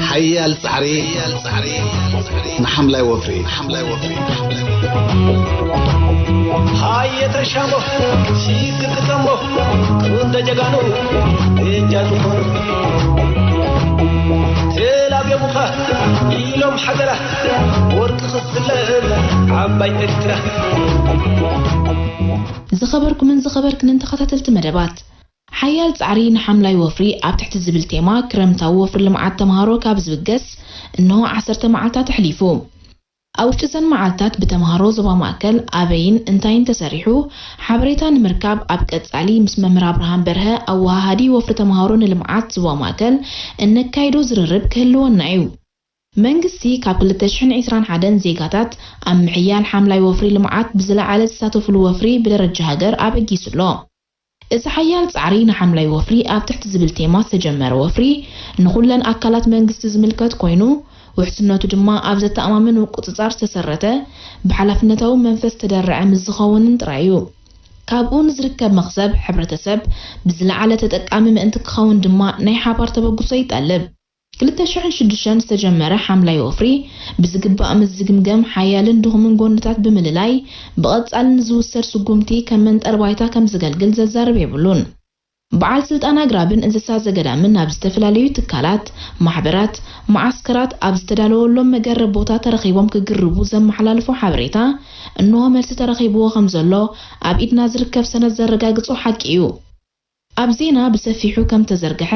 ሓያል ጻዕሪ ንሓምላይ ወፍሪ። ሃየ ተሻሞ ሲግጥጠሞ እንደ ጀጋኑ እጃ ዝኾኑ ተላብዮሙኻ ኢሎም ሓገራ ወርቂ ክፍለም ዓባይ ኤርትራ። ዝኸበርኩምን ዝኸበርክንን ተኸታተልቲ መደባት፣ ሓያል ጻዕሪ ንሓምላይ ወፍሪ ኣብ ትሕቲ ዝብል ቴማ ክረምታዊ ወፍሪ ልምዓት ተምሃሮ ካብ ዝብገስ እንሆ ዓሰርተ መዓልታት ኣሕሊፉ። ኣብ ውሽጢ እዘን መዓልታት ብተምሃሮ ዞባ ማእከል ኣበይን እንታይን ተሰሪሑ ሓበሬታ ንምርካብ ኣብ ቀጻሊ ምስ መምህር ኣብርሃም በርሀ ኣወሃሃዲ ወፍሪ ተምሃሮ ንልምዓት ዞባ ማእከል እነካይዶ ዝርርብ ክህልወና እዩ። መንግስቲ ካብ ክልተ ሽሕን ዕስራን ሓደን ዜጋታት ኣብ ምሕያል ሓምላይ ወፍሪ ልምዓት ብዝለዓለ ዝሳተፍሉ ወፍሪ ብደረጃ ሃገር ኣበጊሱ ኣሎ። እዚ ሓያል ጻዕሪ ንሓምላይ ወፍሪ ኣብ ትሕቲ ዝብል ቴማ ዝተጀመረ ወፍሪ ንኹለን ኣካላት መንግስቲ ዝምልከት ኮይኑ ውሕስነቱ ድማ ኣብ ዘተኣማምን ምቁጽጻር ዝተሰረተ ብሓላፍነታዊ መንፈስ ዝተደረዐ ምስ ዝኸውንን ጥራይ እዩ። ካብኡ ንዝርከብ መኽሰብ ሕብረተሰብ ብዝለዓለ ተጠቃሚ ምእንቲ ክኸውን ድማ ናይ ሓባር ተበግሶ ይጠልብ። ክልተ ሽሕን ሽዱሽተን ዝተጀመረ ሓምላይ ወፍሪ ብዝግባእ ምስ ዝግምገም ሓያልን ድኹምን ጎንታት ብምልላይ ብቐጻሊ ንዝውሰድ ስጉምቲ ከም መንጠር ባይታ ከም ዝገልግል ዘዛርብ የብሉን። በዓል ስልጣን ኣግራብን እንስሳ ዘገዳምን ናብ ዝተፈላለዩ ትካላት፣ ማሕበራት፣ መዓስከራት ኣብ ዝተዳለወሎም መገረብ ቦታ ተረኺቦም ክግርቡ ዘመሓላልፎ ሓበሬታ እንሆ መልሲ ተረኺብዎ ከም ዘሎ ኣብ ኢድና ዝርከብ ሰነድ ዘረጋግጾ ሓቂ እዩ። ኣብ ዜና ብሰፊሑ ከም ተዘርግሐ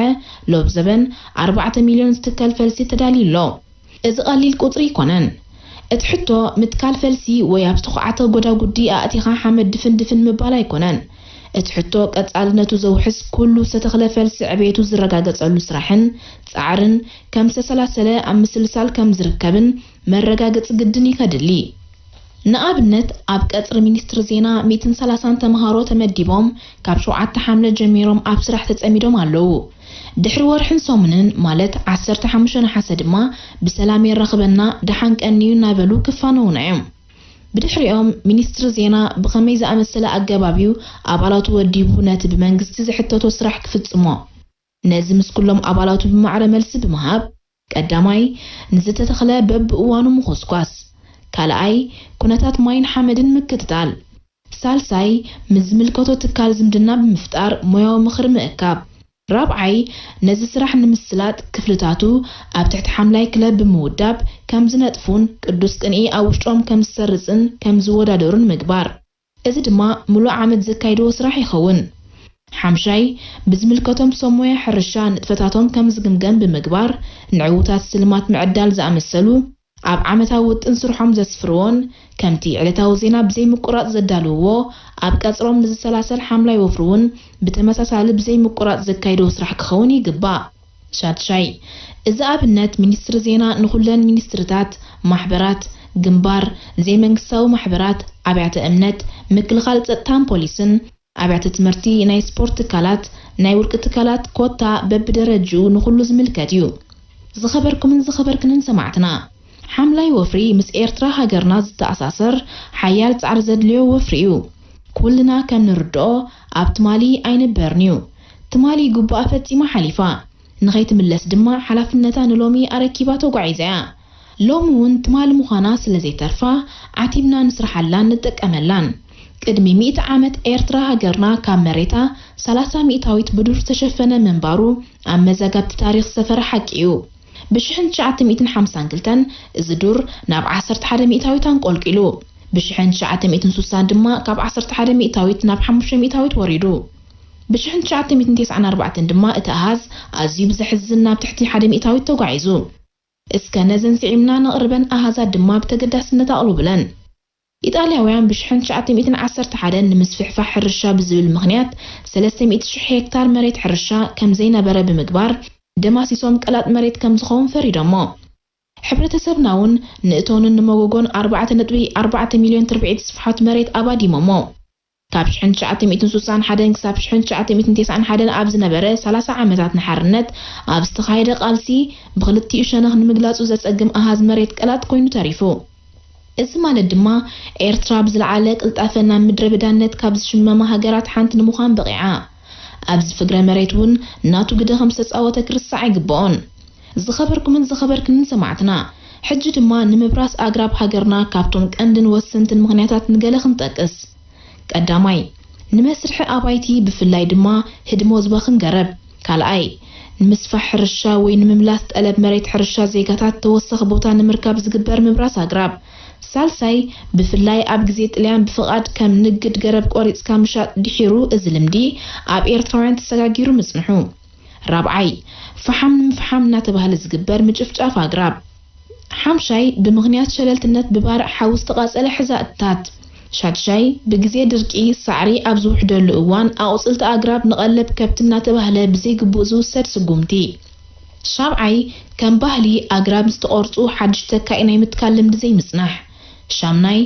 ሎብ ዘበን ኣርባዕተ ሚልዮን ዝትከል ፈልሲ ተዳልዩ ኣሎ። እዚ ቀሊል ቁጽሪ ኣይኮነን። እቲ ሕቶ ምትካል ፈልሲ ወይ ኣብ ዝተኹዓተ ጎዳጉዲ ኣእቲኻ ሓመድ ድፍን ድፍን ምባል ኣይኮነን። እቲ ሕቶ ቀጻልነቱ ዘውሕስ ኩሉ ዝተተኽለ ፈልሲ ዕቤቱ ዝረጋገጸሉ ስራሕን ጻዕርን ከም ዝተሰላሰለ ኣብ ምስልሳል ከም ዝርከብን መረጋገጺ ግድን እዩ ከድሊ። ንኣብነት ኣብ ቀጽሪ ሚኒስትሪ ዜና ሚእትን ሰላሳን ተምሃሮ ተመዲቦም ካብ ሸውዓተ ሓምለ ጀሚሮም ኣብ ስራሕ ተጸሚዶም ኣለዉ። ድሕሪ ወርሕን ሰሙንን ማለት ዓሰርተ ሓሙሽተ ነሓሰ ድማ ብሰላም የራኽበና ደሓን ቀንዩ እናበሉ ክፋነዉና እዮም። ብድሕሪኦም ሚኒስትሪ ዜና ብኸመይ ዝኣመሰለ ኣገባብ እዩ ኣባላቱ ወዲቡ ነቲ ብመንግስቲ ዝሕተቶ ስራሕ ክፍጽሞ? ነዚ ምስ ኩሎም ኣባላቱ ብማዕረ መልሲ ብምሃብ፣ ቀዳማይ፣ ንዝተተኽለ በብእዋኑ ምኹስኳስ፣ ካልኣይ፣ ኩነታት ማይን ሓመድን ምክትታል፣ ሳልሳይ፣ ምስ ዝምልከቶ ትካል ዝምድና ብምፍጣር ሞያዊ ምኽሪ ምእካብ፣ ራብዓይ፣ ነዚ ስራሕ ንምስላጥ ክፍልታቱ ኣብ ትሕቲ ሓምላይ ክለብ ብምውዳብ ከም ዝነጥፉን ቅዱስ ቅንኢ ኣብ ውሽጦም ከም ዝሰርጽን ከም ዝወዳደሩን ምግባር። እዚ ድማ ምሉእ ዓመት ዘካይድዎ ስራሕ ይኸውን። ሓምሻይ፣ ብዝምልከቶም ሰብ ሞያ ሕርሻ ንጥፈታቶም ከም ዝግምገም ብምግባር፣ ንዕዉታት ስልማት ምዕዳል ዝኣመሰሉ ኣብ ዓመታዊ ውጥን ስርሖም ዘስፍርዎን ከምቲ ዕለታዊ ዜና ብዘይምቁራጽ ዘዳልውዎ ኣብ ቀጽሮም ንዝሰላሰል ሓምላይ ወፍሪ እውን ብተመሳሳሊ ብዘይምቁራጽ ዘካይድዎ ስራሕ ክኸውን ይግባእ። ሻድሻይ፣ እዚ ኣብነት ሚኒስትሪ ዜና ንኹለን ሚኒስትርታት፣ ማሕበራት፣ ግንባር፣ ዘይመንግስታዊ ማሕበራት፣ ኣብያተ እምነት፣ ምክልኻል ጸጥታን ፖሊስን፣ ኣብያተ ትምህርቲ፣ ናይ ስፖርት ትካላት፣ ናይ ውልቂ ትካላት ኮታ በብደረጅኡ ንኹሉ ዝምልከት እዩ። ዝኸበርኩምን ዝኸበርክንን ሰማዕትና፣ ሓምላይ ወፍሪ ምስ ኤርትራ ሃገርና ዝተኣሳሰር ሓያል ጻዕሪ ዘድልዮ ወፍሪ እዩ። ኩልና ከም ንርድኦ ኣብ ትማሊ ኣይንበርን እዩ። ትማሊ ግቡኣ ፈጺማ ሓሊፋ። ንኸይትምለስ ድማ ሓላፍነታ ንሎሚ ኣረኪባ ተጓዒዛ እያ። ሎሚ እውን ትማሊ ምዃና ስለ ዘይተርፋ ዓቲብና ንስርሓላን ንጥቀመላን። ቅድሚ ሚእቲ ዓመት ኤርትራ ሃገርና ካብ መሬታ ሰላሳ ሚእታዊት ብዱር ዝተሸፈነ ምንባሩ ኣብ መዛግብቲ ታሪኽ ዝሰፈረ ሓቂ እዩ። ብሽሕን ትሽዓተ ሚእትን ሓምሳን ክልተን እዚ ዱር ናብ ዓሰርተ ሓደ ሚእታዊት ኣንቆልቂሉ። ብሽሕን ትሽዓተ ሚእትን ሱሳን ድማ ካብ ዓሰርተ ሓደ ሚእታዊት ናብ ሓሙሽተ ሚእታዊት ወሪዱ። ብሽሕን ትሽዓተ ሚእትን ተስዓን ኣርባዕተን ድማ እቲ ኣሃዝ ኣዝዩ ብዘሕዝን ናብ ትሕቲ ሓደ ሚእታዊት ተጓዒዙ። እስከ ነዘን ስዒምና ነቕርበን ኣሃዛት ድማ ብተገዳስነት ኣቕሉብለን። ኢጣልያውያን ብሽሕን ትሽዓተ ሚእትን ዓሰርተ ሓደን ንምስፍሕፋሕ ሕርሻ ብዝብል ምኽንያት ሰለስተ ሚእቲ ሽሕ ሄክታር መሬት ሕርሻ ከም ዘይነበረ ብምግባር ደማሲሶም ቀላጥ መሬት ከም ዝኸውን ፈሪዶሞ። ሕብረተሰብና እውን ንእቶንን ንመጎጎን ኣርባዕተ ነጥቢ ኣርባዕተ ሚልዮን ትርብዒት ስፍሓት መሬት ኣባዲሞሞ። ካብ ሽሕን ትሽዓተ ሚእትን ስሳን ሓደን ክሳብ ሽሕን ትሽዓተ ሚእትን ተስዓን ሓደን ኣብ ዝነበረ ሰላሳ ዓመታት ንሓርነት ኣብ ዝተኻየደ ቃልሲ፣ ብኽልቲኡ ሸነኽ ንምግላጹ ዘጸግም ኣሃዝ መሬት ቀላጥ ኮይኑ ተሪፉ። እዚ ማለት ድማ፣ ኤርትራ ብዝለዓለ ቅልጣፈ ናብ ምድረ በዳነት ካብ ዝሽመማ ሃገራት ሓንቲ ንምዃን በቒዓ። ኣብዚ ፍግረ መሬት እውን ናቱ ግደ ከም ዝተጻወተ ክርስዕ ኣይግብኦን። ዝኸበርኩምን ዝኸበርክንን ሰማዕትና፣ ሕጂ ድማ ንምብራስ ኣግራብ ሃገርና ካብቶም ቀንድን ወሰንትን ምኽንያታት ንገለ ክንጠቅስ። ቀዳማይ፣ ንመስርሒ ኣባይቲ ብፍላይ ድማ ህድሞ ዝባኽን ገረብ። ካልኣይ፣ ንምስፋሕ ሕርሻ ወይ ንምምላስ ጠለብ መሬት ሕርሻ ዜጋታት ተወሳኺ ቦታ ንምርካብ ዝግበር ምብራስ ኣግራብ። ሳልሳይ፣ ብፍላይ ኣብ ግዜ ጥልያን ብፍቓድ ከም ንግድ ገረብ ቆሪጽካ ምሻጥ ድሒሩ እዚ ልምዲ ኣብ ኤርትራውያን ተሰጋጊሩ ምጽንሑ። ራብዓይ፣ ፈሓም ንምፍሓም እናተባህለ ዝግበር ምጭፍጫፍ ኣግራብ። ሓምሻይ፣ ብምኽንያት ሸለልትነት ብባርዕ ሓዊ ዝተቓጸለ ሕዛእትታት። ሻድሻይ፣ ብግዜ ድርቂ ሳዕሪ ኣብ ዝውሕደሉ እዋን ኣቑጽልቲ ኣግራብ ንቐለብ ከብቲ እናተባህለ ብዘይግቡእ ዝውሰድ ስጉምቲ። ሻብዓይ፣ ከም ባህሊ ኣግራብ ዝተቖርጹ ሓድሽ ተካኢ ናይ ምትካል ልምዲ ዘይምጽናሕ። ሻምናይ፣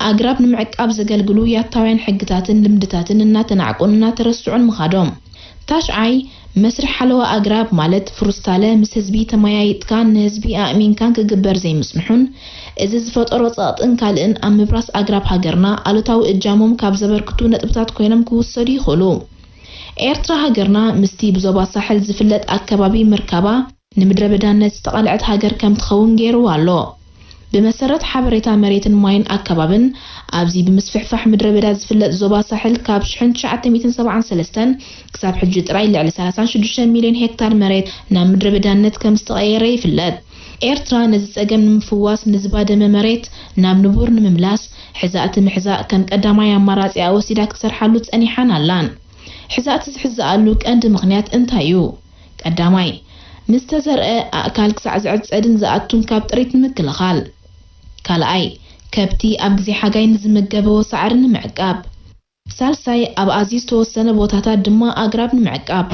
ኣግራብ ንምዕቃብ ዘገልግሉ ያታውያን ሕግታትን ልምድታትን እናተናዕቁን እናተረስዑን ምኻዶም። ታሽዓይ፣ መስርሕ ሓለዋ ኣግራብ ማለት ፍሩስታለ ምስ ህዝቢ ተመያይጥካን ንህዝቢ ኣእሚንካን ክግበር ዘይምጽንሑን፣ እዚ ዝፈጠሮ ጸቕጥን ካልእን ኣብ ምብራስ ኣግራብ ሃገርና ኣሉታዊ እጃሞም ካብ ዘበርክቱ ነጥብታት ኮይኖም ክውሰዱ ይኽእሉ። ኤርትራ ሃገርና ምስቲ ብዞባ ሳሕል ዝፍለጥ ኣከባቢ ምርካባ፣ ንምድረ በዳነት ዝተቓልዐት ሃገር ከም ትኸውን ገይርዋ ኣሎ። ብመሰረት ሓበሬታ መሬትን ማይን ኣከባብን፣ ኣብዚ ብምስፍሕፋሕ ምድረ በዳ ዝፍለጥ ዞባ ሳሕል ካብ ሽሕን ትሽዓተ ሚእትን ሰብዓን ሰለስተን ክሳብ ሕጂ ጥራይ ልዕሊ ሰላሳን ሽዱሽተ ሚልዮን ሄክታር መሬት ናብ ምድረ በዳነት ከም ዝተቐየረ ይፍለጥ። ኤርትራ ነዚ ጸገም ንምፍዋስ ንዝባደመ መሬት ናብ ንቡር ንምምላስ ሕዛእቲ ምሕዛእ ከም ቀዳማይ ኣማራጺኣ ወሲዳ ክትሰርሓሉ ጸኒሓን ኣላን። ሕዛእቲ ዝሕዛኣሉ ቀንዲ ምኽንያት እንታይ እዩ? ቀዳማይ፣ ንዝተዘርአ ኣእካል ክሳዕ ዝዕጸድን ዝኣቱን ካብ ጥሪት ንምክልኻል። ካልኣይ፣ ከብቲ ኣብ ግዜ ሓጋይ ንዝምገበዎ ሳዕሪ ንምዕቃብ። ሳልሳይ፣ ኣብ ኣዝዩ ዝተወሰነ ቦታታት ድማ ኣግራብ ንምዕቃብ።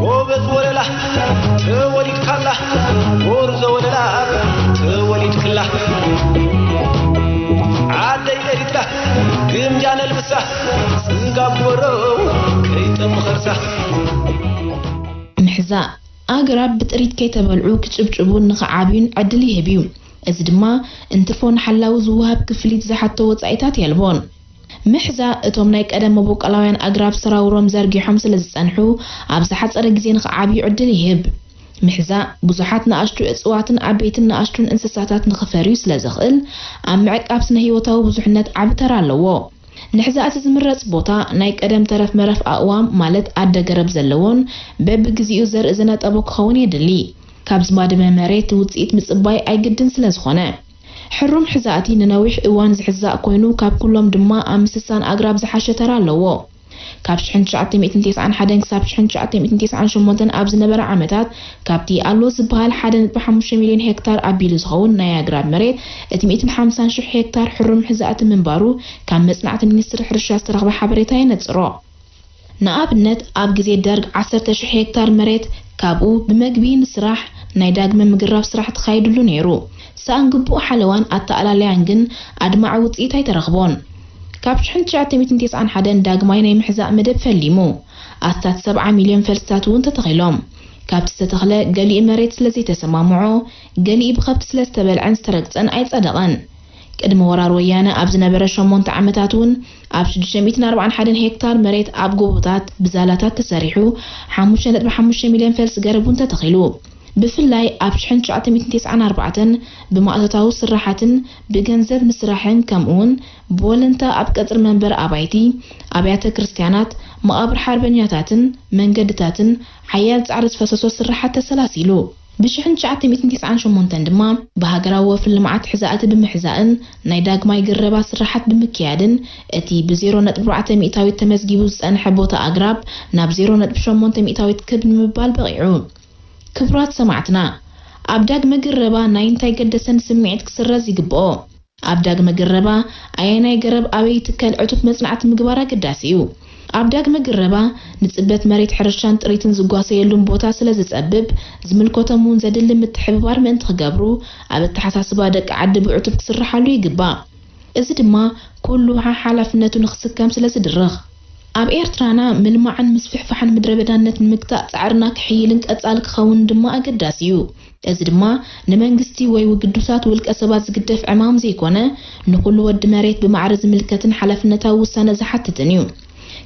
ጎበዝ ወለላ ተወሊድካላ፣ ጎርዞ ወለላ ተወሊድክላ። ዓደይ ኤሪትራ ግምጃ ነልብሳ፣ ጽጋብ ጎሮ ከይጠም ኸርሳ። ምሕዛእ ኣግራብ ብጥሪት ከይተበልዑ ክጭብጭቡን ንኽዓብዩን ዕድል ይህብ እዩ። እዚ ድማ እንትርፎ ንሓላዊ ዝወሃብ ክፍሊት ዝሓቶ ወጻኢታት የልቦን። ምሕዛእ እቶም ናይ ቀደም መቦቆላውያን ኣግራብ ሰራውሮም ዘርጊሖም ስለ ዝጸንሑ፣ ኣብ ዝሓጸረ ግዜ ንኽዓብዩ ዕድል ይህብ። ምሕዛእ ብዙሓት ንኣሽቱ እጽዋትን ዓበይትን ንኣሽቱን እንስሳታት ንኽፈርዩ ስለ ዘኽእል፣ ኣብ ምዕቃብ ስነ ህይወታዊ ብዙሕነት ዓቢ ተራ ኣለዎ። ንሕዛእቲ ዝምረጽ ቦታ ናይ ቀደም ተረፍ መረፍ ኣእዋም ማለት ኣደ ገረብ ዘለዎን በብግዜኡ ዘርኢ ዝነጠቦ ክኸውን የድሊ። ካብ ዝማደመ መሬት ውጽኢት ምጽባይ ኣይግድን ስለ ዝኾነ። ሕሩም ሕዛእቲ ንነዊሕ እዋን ዝሕዛእ ኮይኑ ካብ ኩሎም ድማ ኣብ ምስሳን ኣግራብ ዝሓሸ ተራ ኣለዎ። ካብ ሽሕን ትሽዓተ ሚእትን ተስዓን ሓደን ክሳብ ሽሕን ትሽዓተ ሚእትን ተስዓን ሸሞንተን ኣብ ዝነበረ ዓመታት ካብቲ ኣሎ ዝበሃል ሓደ ነጥቢ ሓሙሽተ ሚልዮን ሄክታር ኣቢሉ ዝኸውን ናይ ኣግራብ መሬት እቲ ሚእትን ሓምሳን ሽሕ ሄክታር ሕሩም ሕዛእቲ ምንባሩ ካብ መጽናዕቲ ሚኒስትሪ ሕርሻ ዝተረኽበ ሓበሬታ የነጽሮ። ንኣብነት ኣብ ግዜ ደርግ ዓሰርተ ሽሕ ሄክታር መሬት ካብኡ ብመግቢ ንስራሕ ናይ ዳግመ ምግራብ ስራሕ ተኻይድሉ ነይሩ። ሰኣን ግቡእ ሓለዋን ኣተኣላልያን ግን ኣድማዒ ውጽኢት ኣይተረኽቦን። ካብ ሽሕን ትሽዓተ ሚእትን ተስዓን ሓደን ዳግማይ ናይ ምሕዛእ መደብ ፈሊሙ። ኣስታት ሰብዓ ሚልዮን ፈልስታት እውን ተተኺሎም። ካብቲ ዝተተኽለ ገሊኡ መሬት ስለ ዘይተሰማምዖ፣ ገሊኡ ብኸብቲ ስለ ዝተበልዐን ዝተረግጸን ኣይጸደቐን። ቅድሚ ወራር ወያነ ኣብ ዝነበረ ሸሞንተ ዓመታት እውን ኣብ ሽዱሽተ ሚእትን ኣርባዓን ሓደን ሄክታር መሬት ኣብ ጎቦታት ብዛላታት ተሰሪሑ ሓሙሽተ ነጥቢ ሓሙሽተ ሚልዮን ፈልሲ ገረብ እውን ተተኺሉ። ብፍላይ ኣብ ሽሕን ትሽዓተ ሚእትን ተስዓን ኣርባዕተን ብማእቶታዊ ስራሓትን ብገንዘብ ንስራሕን ከምኡውን ብወለንታ ኣብ ቀጽሪ መንበሪ ኣባይቲ፣ ኣብያተ ክርስትያናት፣ መቓብር ሓርበኛታትን መንገድታትን ሓያል ጻዕሪ ዝፈሰሶ ስራሓት ተሰላሲሉ። ብሽሕን ትሽዓተ ሚእትን ተስዓን ሸሞንተን ድማ ብሃገራዊ ወፍሪ ልምዓት ሕዛእቲ ብምሕዛእን ናይ ዳግማይ ግረባ ስራሓት ብምክያድን እቲ ብዜሮ ነጥቢ ኣርባዕተ ሚእታዊት ተመዝጊቡ ዝጸንሐ ቦታ ኣግራብ ናብ ዜሮ ነጥቢ ሸሞንተ ሚእታዊት ክብ ንምባል በቒዑ። ክቡራት ሰማዕትና፣ ኣብ ዳግመ ግረባ ናይ እንታይ ገደሰን ስምዒት ክስረዝ ይግብኦ? ኣብ ዳግመ ግረባ ኣየናይ ገረብ ኣበይ ይትከል ዕቱብ መጽናዕቲ ምግባር ኣገዳሲ እዩ። ኣብ ዳግመ ግረባ ንጽበት መሬት ሕርሻን ጥሪትን ዝጓሰየሉን ቦታ ስለ ዝጸብብ፣ ዝምልከቶም እውን ዘድሊ ምትሕብባር ምእንቲ ክገብሩ ኣብ ኣተሓሳስባ ደቂ ዓዲ ብዕቱብ ክስርሓሉ ይግባእ። እዚ ድማ ኩሉ ሓ-፣ ሓላፍነቱ ንክስከም ስለ ዝድርኽ። ኣብ ኤርትራና ምልማዕን ምስፍሕፋሕን ምድረ በዳነት ንምግታእ ጻዕርና ክሕይልን ቀጻሊ ክኸውን ድማ ኣገዳሲ እዩ። እዚ ድማ ንመንግስቲ ወይ ውግዱሳት ውልቀ ሰባት ዝግደፍ ዕማም ዘይኮነ፣ ንኹሉ ወዲ መሬት ብማዕረ ዝምልከትን ሓላፍነታዊ ውሳነ ዝሓትትን እዩ።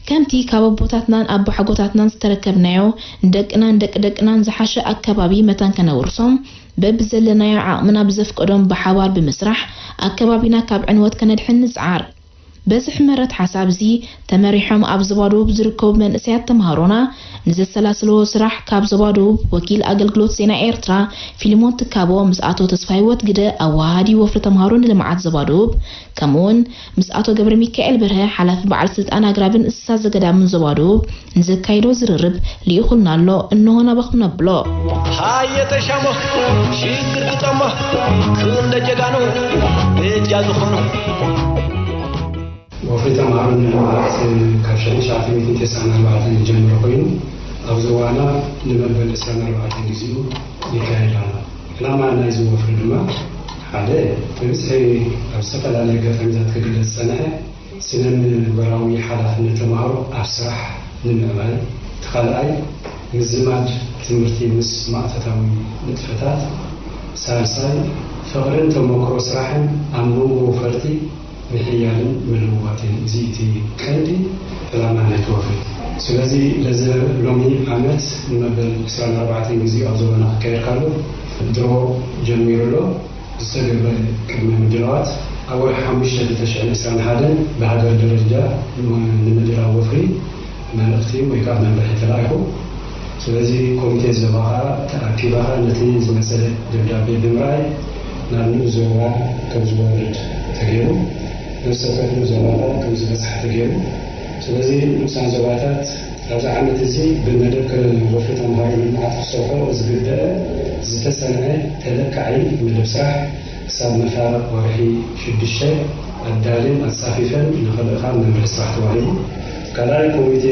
ከምቲ ካብ ኣቦታትናን ኣቦሓጎታትናን ዝተረከብናዮ፣ ንደቅናን ደቂ ደቅናን ዝሓሸ ኣከባቢ መታን ከነውርሶም፣ በብዘለናዮ ዓቕምና ብዘፍቀዶም ብሓባር ብምስራሕ ኣከባቢና ካብ ዕንወት ከነድሕን ንጽዓር። በዚ ሕመረት ሓሳብ እዚ ተመሪሖም ኣብ ዞባ ደቡብ ዝርከቡ መንእሰያት ተምሃሮና ንዘሰላስልዎ ስራሕ ካብ ዞባ ደቡብ ወኪል ኣገልግሎት ዜና ኤርትራ ፊልሞን ትካቦ ምስ ኣቶ ተስፋ ህይወት ግደ ኣወሃሃዲ ወፍሪ ተምሃሮ ንልምዓት ዞባ ደቡብ ከምኡውን ምስ ኣቶ ገብረ ሚካኤል በርሀ ሓላፊ በዓል ስልጣን ኣግራብን እንስሳ ዘገዳምን ዞባ ደቡብ ንዘካይዶ ዝርርብ ልኢኹልና ኣሎ። እንሆ ናባኹም ነብሎ። ሃየ ተሻሞ ሽግር ግጠሞ ክንደ ጀጋኑ በጃ ዝኾኑ። ወፍሪ ተምሃሮ ንልምዓት ካብ ሽሕን ትሽዓተ ሚእትን ተስዓን ኣርባዕተን ዝጀመረ ኮይኑ ኣብዚ እዋና ንመበል ዕስራን ኣርባዕተን ግዜኡ ይካየድ ኣሎ። ዕላማ ናይዚ ወፍሪ ድማ ሓደ ብብዝሒ ኣብ ዝተፈላለየ ኣጋጣሚታት ክግለጽ ዝጸንሐ ስነ ምግባራዊ ሓላፍነት ተምሃሮ ኣብ ስራሕ ንምዕባይ፣ እቲ ካልኣይ ምዝማድ ትምህርቲ ምስ ማእቶታዊ ንጥፈታት፣ ሳልሳይ ፍቕርን ተመክሮ ስራሕን ኣብ መንጎ ወፈርቲ ምሕያልን ምልውዋጥን። እዚ እቲ ቀንዲ ዕላማ ናይቲ ወፍሪ። ስለዚ በዚ ሎሚ ዓመት ንመበል ዕስራን ኣርባዕተን ግዜኡ ኣብ ዞባና ክካየድ ከሎ ድሮ ጀሚሩ ኣሎ። ዝተገበረ ቅድመ ምድላዋት ኣብ ወርሒ ሓሙሽተ ክልተ ሽሕን ዕስራን ሓደን ብሃገር ደረጃ ንምድላው ወፍሪ መልእኽቲ ወይ ከዓ መምርሒ ተላኢኹ። ስለዚ ኮሚቴ ዞባ ከዓ ተኣኪባ ከዓ ነቲ ዝመፀ ደብዳቤ ብምርኣይ ናብ ንኡስ ዞባ ከም ዝወርድ ተገይሩ፣ ነፍሰ ወከፍ ንኡስ ዞባ ከዓ ከም ዝበፅሓ ተገይሩ። ስለዚ ንኡሳን ዞባታት ኣብዚ ዓመት እዚ ብመደብ ወፍሪ ተምሃሮ ልምዓት ክሰርሖ ዝግበአ ዝተፀንዐ ተለካዒ መደብ ስራሕ ክሳብ መፋርቕ ወርሒ ሽዱሽተ ኣዳልየን ኣፃፊፈን ንኽልእኻ መምርሒ ስራሕ ተዋሂቡ። ካልኣይ ኮሚቴ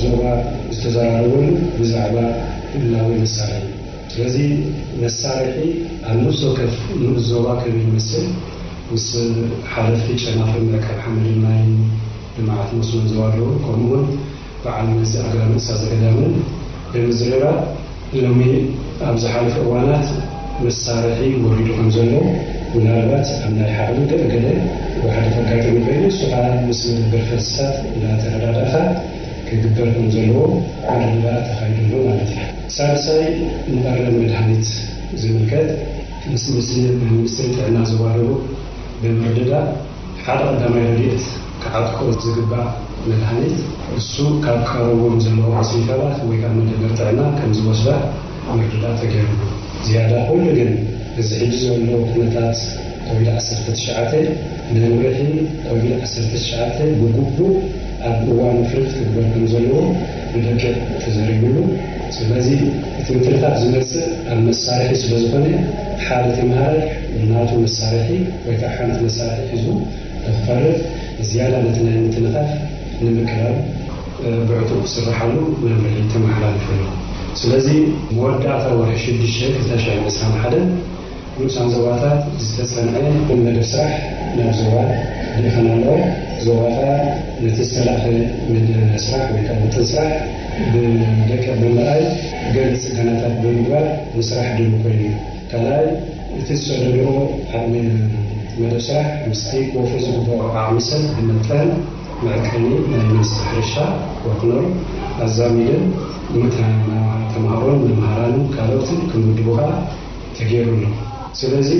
ዞባ ዝተዘራረበሉ ብዛዕባ ዕላዊ መሳርሒ። ስለዚ መሳርሒ ኣብ ነፍሲ ወከፍ ንኡስ ዞባ ከመይ ይመስል ምስ ሓለፍቲ ጨናፍር ምዕቃብ ሓመድን ማይን ልምዓት መስኖን ዞባ ደቡብ ከምኡ እውን በዓል መዚ ኣግራብ ንእሳ ዘገዳምን ብምዝርራብ ሎሚ ኣብ ዝሓለፈ እዋናት መሳርሒ ወሪዱ ከም ዘሎ ምናልባት ኣብ ናይ ሓቕሊ ገለ ገለ ዋሕዲ ከጋጥም ይኽእል እዩ። እሱ ከዓ ምስ መደበር ፈልስታት እንዳተረዳዳእካ ክግበር ከም ዘለዎ ምርድዳእ ተኻይዱ ኣሎ ማለት እዩ። ሳልሳይ ንቐረብ መድሃኒት ዝምልከት ምስ ምስ ሚኒስትሪ ጥዕና ዞባ ደቡብ ብምርድዳእ ሓደ ቀዳማይ ረድኤት ክዓጥቆ ዝግባእ መድሃኒት እሱ ካብ ቀረብዎም ዘለዎም ሆስፒታላት ወይ ካብ መደበር ጥዕና ከም ዝወስዳ ምርድዳእ ተገይሩ። ዝያዳ ኩሉ ግን እዚ ሕጂ ዘሎ ኩነታት ኮቪድ ዓሰርተ ትሽዓተ መምርሒ ኮቪድ ዓሰርተ ትሽዓተ ብግቡእ ኣብ እዋን ወፍሪ ክትግበር ከም ዘለዎ ብደቂቕ ተዘሪብሉ። ስለዚ እቲ ምትእኽኻብ ዝመጽእ ኣብ መሳርሒ ስለ ዝኾነ ሓደ ተምሃራይ ናቱ መሳርሒ ወይ ከዓ ሓንቲ መሳርሒ ሒዙ ንክቐርብ ዝያዳ ነቲ ናይ ምትንኻፍ ንምቅላል ብዕቱብ ክስርሓሉ መምርሒ ተመሓላሊፉ ኣሎ። ስለዚ መወዳእታ ወርሒ ሽዱሽተ ክልተ ሽሕን ዕስራን ሓደን ንኡሳን ዞባታት ዝተጸንዐ መደብ ስራሕ ናብ ዞባ ልኢኸን ኣለዋ። ዞባ ከዓ ነቲ ዝተላእኸ መደብ ስራሕ ወይ ከዓ ውጥን ስራሕ ብደቂቕ ብምርኣይ ገለ ጽገናታት ብምግባር ንስራሕ ድሉው ኮይኑ እዩ። ካልኣይ እቲ ዝሰደድኦ ዓቕሚ መደብ ስራሕ ምስቲ ክወፍር ዝግብኦ ዓቕሚ ሰብ ብመጠን መዐቀኒ ናይ ሚኒስትሪ ሕርሻ ወክኖር ኣዛሚደን ተምሃሮን መምሃራንን ካልኦትን ክምድቡ ከዓ ተገይሩ ኣሎ። ስለዚ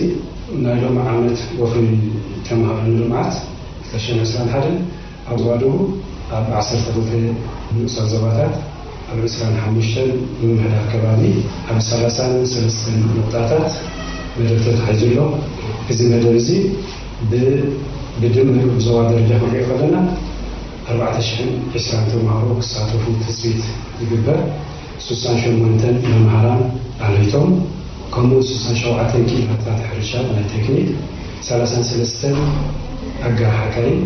ናይ ሎሚ ዓመት ወፍሪ ተምሃሮ ንልምዓት ክልተ ሽሕን ዕስራን ሓደን ኣብ ዞባ ደቡብ ኣብ ዓሰርተ ክልተ ንኡሳን ዞባታት ኣብ ዕስራን ሓሙሽተን ምምሕዳር ከባቢ ኣብ ሰላሳን ሰለስተን ነቑጣታት መደብ ተታሒዙ ኣሎ። እዚ መደብ እዚ ብ- ብድምር ብዞባ ደረጃ ክንሪኦ ከለና ኣርባዕተ ሽሕን ዕስራን ተምሃሮ ክሳተፉ ትፅቢት ይግበር። ስሳን ሸሞንተን መምሃራን ኣለይቶም ከምኡ ስሳን ሸውዓተን ክኢላታት ሕርሻ ናይ ቴክኒክ፣ ሰላሳን ሰለስተን ኣጋር ሓካይም፣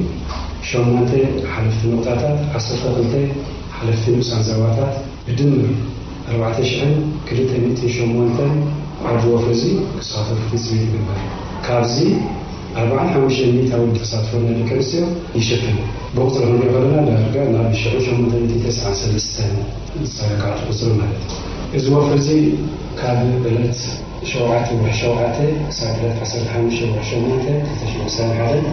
ሸሞንተ ሓለፍቲ ነቑጣታት፣ ዓሰርተ ክልተ ሓለፍቲ ንኡሳን ዞባታት፣ ብድምር ኣርባዕተ ሽሕን ክልተ ሚእትን ሸሞንተን ኣብዚ ወፍሪ እዚ ክሳተፉ ትጽቢት ይግበር። ካብዚ ኣርባዓን ሓሙሽተን ሚእታዊ ተሳትፎ ናይ ደቂ ኣንስትዮ ይሽፍን። ብቑጽሪ ክንሪኦ ከለና ዳርጋ ናብ ሽሕን ሸሞንተ ሚእትን ተስዓን ሰለስተን ዝጸጋዕ ቁጽሪ ማለት እዩ። እዚ ወፍሪ እዚ ካብ ዕለት ሸውዓተ ወርሒ ሸውዓተ ክሳብ ዕለት ዓሰርተ ሓሙሽተ ወርሒ ሸሞንተ ክልተ ሽሕን ዕስራን ሓደን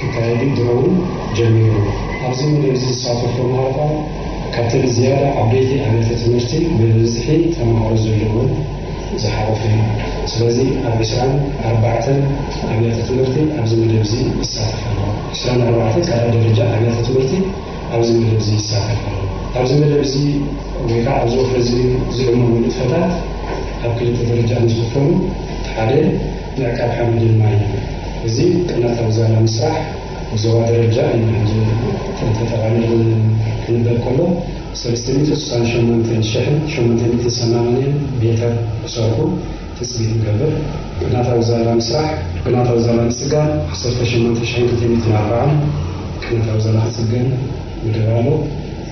ክካየድ እዩ። ድሮ እውን ጀሚሩ። ኣብዚ መደብ እዚ ዝሳተፉ ተምሃሮ ከኣ ካብተን ዝያዳ ዓበይቲ ኣብያተ ትምህርቲ ብብዝሒ ተምሃሮ ዘለወን ዝሓቖፈ እዩ። ስለዚ ኣብ ዕስራን ኣርባዕተን ኣብያተ ትምህርቲ ኣብዚ መደብ እዚ ይሳተፋ ኣለዋ። ዕስራን ኣርባዕተን ካልኣይ ደረጃ ኣብያተ ትምህርቲ ኣብዚ መደብ እዚ ይሳተፋ ኣለዋ። ኣብዚ መደብ እዚ ወይ ከዓ ኣብዚ ወፍሪ እዚ ዝዕመሙ ንጥፈታት ኣብ ክልተ ደረጃ ንዝኽፈሉ፣ ሓደ ምዕቃብ ሓመድን ማይን። እዚ ቅናታዊ ዛላ ምስራሕ ብዞባ ደረጃ ኢና ሕጂ ተጠቓሊሉ ክንበብ ከሎ፣ ሰለስተ ሚእቲ ስሳን ሸሞንተን ሽሕን ሸሞንተ ሚእትን ሰማንያን ሜተር ክሰርሑ ትጽቢት ንገብር። ቅናታዊ ዛላ ምስራሕ፣ ቅናታዊ ዛላ ምጽጋን ዓሰርተ ሸሞንተ ሽሕን ክልተ ሚእትን ኣርባዓን ቅናታዊ ዛላ ክጽገን መደብ ኣሎ።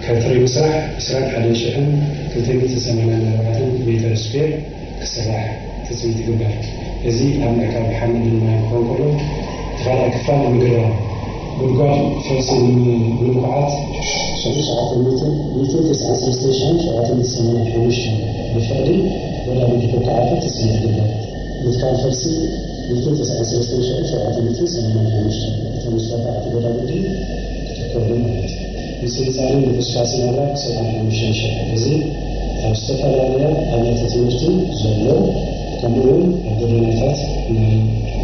ከትሪ ምስራሕ ዕስራን ሓደን ሽሕን ክልተ ሚእትን ሰማንያን ኣርባዕተን ሜተር ስኩዌር ክስራሕ ትጽቢት ይግበር። እዚ ኣብ ምዕቃብ ሓመድን ማይን ክኸውን ከሎ፣ እቲ ካልኣይ ክፋል ንምግራብ ጉድጓድ ፈልሲ ንሙ-፣ ንምኹዓት ሽዑ ሸውዓተ ሚእትን፣ ሚእትን ተስዓን ሰለስተን ሽሕን ሸውዓተ ሚእትን ሰማንያን ሓሙሽተን ብፍቕዲ ወዳድዲ ክኹዓቱ ትጽቢት ይግበር። ምትካል ፈልሲ ሚእትን ተስዓን ሰለስተን ሽሕን ሸውዓተ ሚእትን ሰማንያን ሓሙሽተን፣ እቶም ዝተኻዕቱ ወዳድዲ ክትከሉ ማለት እዩ። ምጽንጻንን ምኹስኳስን ኣግራብ ሰብዓን ሓሙሽተን ሽሕ። እዚ ኣብ ዝተፈላለያ ኣብያተ ትምህርቲ ዘሎ፣ ከምኡ እውን ኣብ ጎደናታት ናይ